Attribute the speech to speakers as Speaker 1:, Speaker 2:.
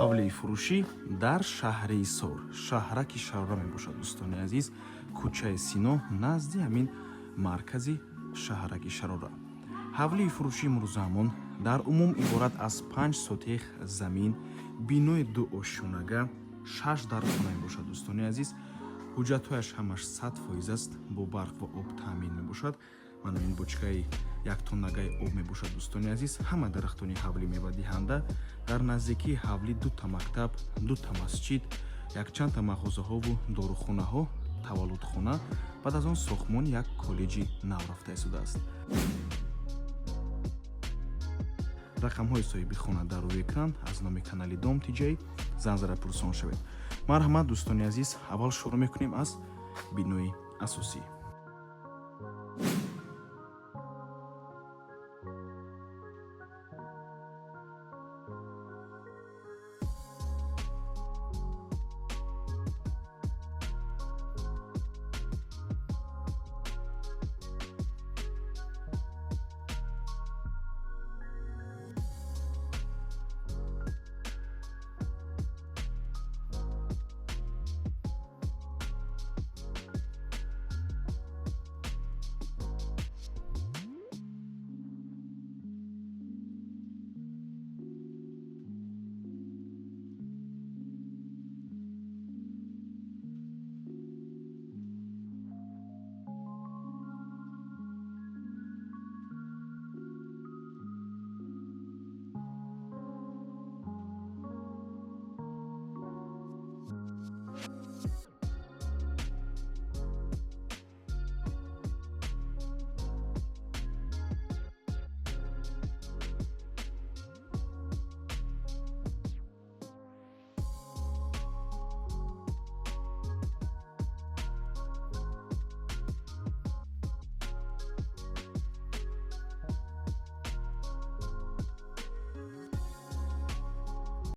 Speaker 1: Ҳавлии фурӯшӣ дар шаҳри Ҳисор, шаҳраки Шарора мебошад, дӯстони азиз. Кӯчаи Сино, назди ҳамин маркази шаҳраки Шарора. Ҳавлии фурӯшии имрӯзаамон дар умум иборат аз 5 сотих замин, бинои дуошёнага, шаш дархона мебошад, дӯстони азиз. Ҳуҷҷатҳояш ҳамаш 100% аст, бо барқ ва об таъмин мебошад. Мана ин бочкаи яктоннагаи об мебошад, дӯстони азиз. Ҳама дарахтони ҳавлӣ мевадиҳанда. Дар наздикии ҳавлӣ дута мактаб, дута масҷид, якчандта мағозаҳову дорухонаҳо, таваллудхона, баъд аз он сохтмони як коллеҷи нав рафта истодааст. Рақамҳои соҳиби хона дар рӯи экран. Аз номи канали Дом Тиҷай занг зада пурсон шавед. Марҳамат, дӯстони азиз, аввал шурӯъ мекунем аз бинои асосӣ.